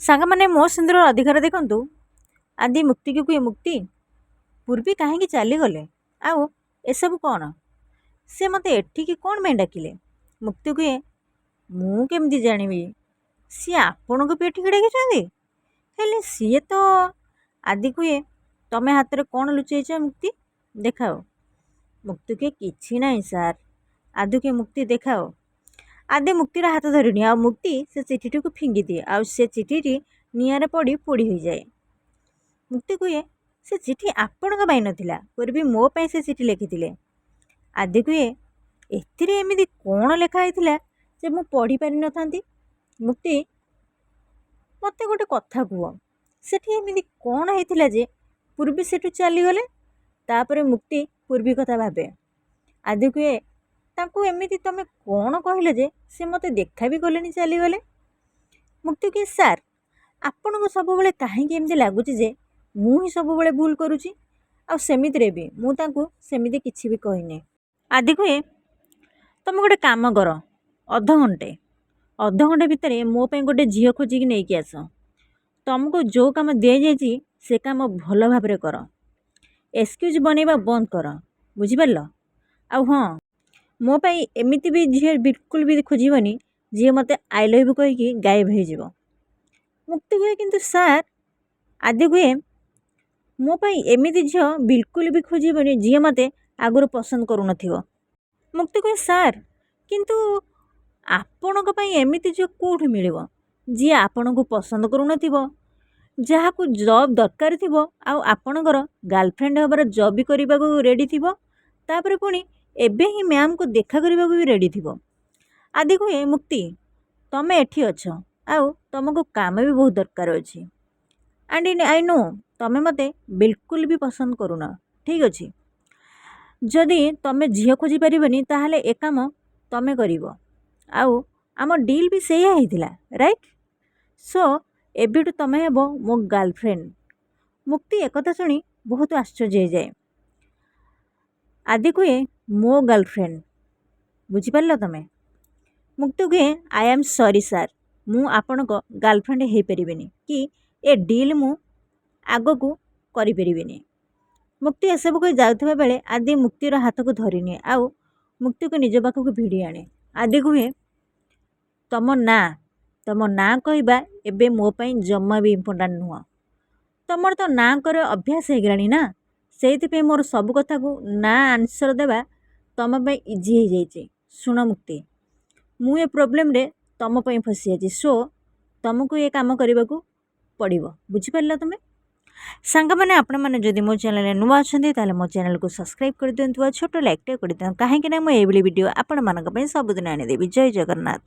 ସାଙ୍ଗମାନେ, ମୋ ସିନ୍ଦୁରର ଅଧିକାର ଦେଖନ୍ତୁ। ଆଦି ମୁକ୍ତିକୁ କୁହେ, "ମୁକ୍ତି, ପୂର୍ବୀ କାହିଁକି ଚାଲିଗଲେ? ଆଉ ଏସବୁ କ'ଣ? ସେ ମୋତେ ଏଠିକି କ'ଣ ପାଇଁ ଡାକିଲେ?" ମୁକ୍ତି କୁହେ, "ମୁଁ କେମିତି ଜାଣିବି? ସିଏ ଆପଣଙ୍କୁ ବି ଏଠିକି ଡାକିଛନ୍ତି। ହେଲେ ସିଏ ତ" ଆଦି କୁହେ, "ତମେ ହାତରେ କ'ଣ ଲୁଚେଇଛ ମୁକ୍ତି? ଦେଖାଅ।" ମୁକ୍ତି କୁହେ, "କିଛି ନାହିଁ ସାର୍।" ଆଦି କୁହେ, "ମୁକ୍ତି, ଦେଖାଅ।" ଆଦି ମୁକ୍ତିର ହାତ ଧରିନିଏ ଆଉ ମୁକ୍ତି ସେ ଚିଠିଟିକୁ ଫିଙ୍ଗିଦିଏ ଆଉ ସେ ଚିଠିଟି ନିଆଁରେ ପଡ଼ି ପୋଡ଼ି ହୋଇଯାଏ। ମୁକ୍ତି କୁହେ, "ସେ ଚିଠି ଆପଣଙ୍କ ପାଇଁ ନଥିଲା। ପୂର୍ବୀ ମୋ ପାଇଁ ସେ ଚିଠି ଲେଖିଥିଲେ।" ଆଦି କୁହେ, "ଏଥିରେ ଏମିତି କ'ଣ ଲେଖା ହେଇଥିଲା ଯେ ମୁଁ ପଢ଼ି ପାରିନଥାନ୍ତି? ମୁକ୍ତି, ମୋତେ ଗୋଟେ କଥା କୁହ, ସେଠି ଏମିତି କ'ଣ ହେଇଥିଲା ଯେ ପୂର୍ବୀ ସେଠୁ ଚାଲିଗଲେ?" ତାପରେ ମୁକ୍ତି ପୂର୍ବୀ କଥା ଭାବେ। ଆଦି କୁହେ, "ତାଙ୍କୁ ଏମିତି ତମେ କ'ଣ କହିଲେ ଯେ ସେ ମୋତେ ଦେଖା ବି କଲେନି, ଚାଲିଗଲେ?" ମୁକ୍ତି କୁହେ, "ସାର୍, ଆପଣଙ୍କୁ ସବୁବେଳେ କାହିଁକି ଏମିତି ଲାଗୁଛି ଯେ ମୁଁ ହିଁ ସବୁବେଳେ ଭୁଲ କରୁଛି? ଆଉ ସେମିତିରେ ବି ମୁଁ ତାଙ୍କୁ ସେମିତି କିଛି ବି କହିନି।" ଆଦି କୁହେ, "ତମେ ଗୋଟେ କାମ କର, ଅଧଘଣ୍ଟେ ଭିତରେ ମୋ ପାଇଁ ଗୋଟେ ଝିଅ ଖୋଜିକି ନେଇକି ଆସ। ତମକୁ ଯେଉଁ କାମ ଦିଆଯାଇଛି, ସେ କାମ ଭଲ ଭାବରେ କର। ଏକ୍ସକ୍ୟୁଜ୍ ବନେଇବା ବନ୍ଦ କର, ବୁଝିପାରିଲ? ଆଉ ହଁ, ମୋ ପାଇଁ ଏମିତି ବି ଝିଅ ବିଲକୁଲ ବି ଖୋଜିବନି, ଯିଏ ମୋତେ I love you କହିକି ଗାୟବ ହେଇଯିବ।" ମୁକ୍ତି କୁହେ, "କିନ୍ତୁ ସାର୍।" ଆଦି କୁହେ, "ମୋ ପାଇଁ ଏମିତି ଝିଅ ବିଲକୁଲ ବି ଖୋଜିବନି, ଯିଏ ମୋତେ ଆଗରୁ ପସନ୍ଦ କରୁନଥିବ।" ମୁକ୍ତି କୁହେ, "ସାର୍, କିନ୍ତୁ ଆପଣଙ୍କ ପାଇଁ ଏମିତି ଝିଅ କେଉଁଠୁ ମିଳିବ, ଯିଏ ଆପଣଙ୍କୁ ପସନ୍ଦ କରୁନଥିବ, ଯାହାକୁ ଜବ୍ ଦରକାର ଥିବ ଆଉ ଆପଣଙ୍କର ଗାର୍ଲଫ୍ରେଣ୍ଡ ହେବାର ଜବ୍ ବି କରିବାକୁ ରେଡ଼ି ଥିବ, ତାପରେ ପୁଣି ଏବେ ହିଁ ମ୍ୟାମ୍କୁ ଦେଖା କରିବାକୁ ବି ରେଡ଼ି ଥିବ?" ଆଦି କୁହେ, "ମୁକ୍ତି, ତମେ ଏଠି ଅଛ ଆଉ ତୁମକୁ କାମ ବି ବହୁତ ଦରକାର ଅଛି। ଆଣ୍ଡ I no, ତମେ ମୋତେ ବିଲକୁଲ ବି ପସନ୍ଦ କରୁନ। ଠିକ୍ ଅଛି, ଯଦି ତମେ ଝିଅ ଖୋଜିପାରିବନି, ତାହେଲେ ଏ କାମ ତମେ କରିବ। ଆଉ ଆମ ଡିଲ୍ ବି ସେଇଆ ହେଇଥିଲା, ରାଇଟ୍? ସୋ ଏବେଠୁ ତମେ ହେବ ମୋ ଗାର୍ଲଫ୍ରେଣ୍ଡ।" ମୁକ୍ତି ଏକଥା ଶୁଣି ବହୁତ ଆଶ୍ଚର୍ଯ୍ୟ ହେଇଯାଏ। ଆଦି କୁହେ, "ମୋ ଗାର୍ଲଫ୍ରେଣ୍ଡ, ବୁଝିପାରିଲ ତମେ?" ମୁକ୍ତି କୁହେ, "I am sorry sir, ମୁଁ ଆପଣଙ୍କ ଗାର୍ଲଫ୍ରେଣ୍ଡ ହେଇପାରିବିନି କି ଏ ଡିଲ୍ ମୁଁ ଆଗକୁ କରିପାରିବିନି।" ମୁକ୍ତି ଏସବୁ କହି ଯାଉଥିବା ବେଳେ ଆଦି ମୁକ୍ତିର ହାତକୁ ଧରିନିଏ ଆଉ ମୁକ୍ତିକୁ ନିଜ ପାଖକୁ ଭିଡ଼ି ଆଣେ। ଆଦି କୁହେ, "ତମ ନାଁ କହିବା ଏବେ ମୋ ପାଇଁ ଜମା ବି ଇମ୍ପୋର୍ଟାଣ୍ଟ ନୁହଁ। ତମର ତ ନାଁ କରିବା ଅଭ୍ୟାସ ହେଇଗଲାଣି ନା? ସେଇଥିପାଇଁ ମୋର ସବୁ କଥାକୁ ନା ଆନ୍ସର୍ ଦେବା ତମ ପାଇଁ ଇଜି ହେଇଯାଇଛି। ଶୁଣ ମୁକ୍ତି, ମୁଁ ଏ ପ୍ରୋବ୍ଲେମରେ ତମ ପାଇଁ ଫସିଯାଇଛି। ସୋ ତମକୁ ଏ କାମ କରିବାକୁ ପଡ଼ିବ, ବୁଝିପାରିଲ ତମେ?" ସାଙ୍ଗମାନେ, ଆପଣମାନେ ଯଦି ମୋ ଚ୍ୟାନେଲରେ ନୂଆ ଅଛନ୍ତି, ତାହେଲେ ମୋ ଚ୍ୟାନେଲକୁ ସବସ୍କ୍ରାଇବ୍ କରିଦିଅନ୍ତୁ ଆଉ ଛୋଟ ଲାଇକ୍ଟେ କରିଦିଅନ୍ତୁ, କାହିଁକିନା ମୁଁ ଏଇଭଳି ଭିଡ଼ିଓ ଆପଣମାନଙ୍କ ପାଇଁ ସବୁଦିନ ଆଣିଦେବି। ଜୟ ଜଗନ୍ନାଥ।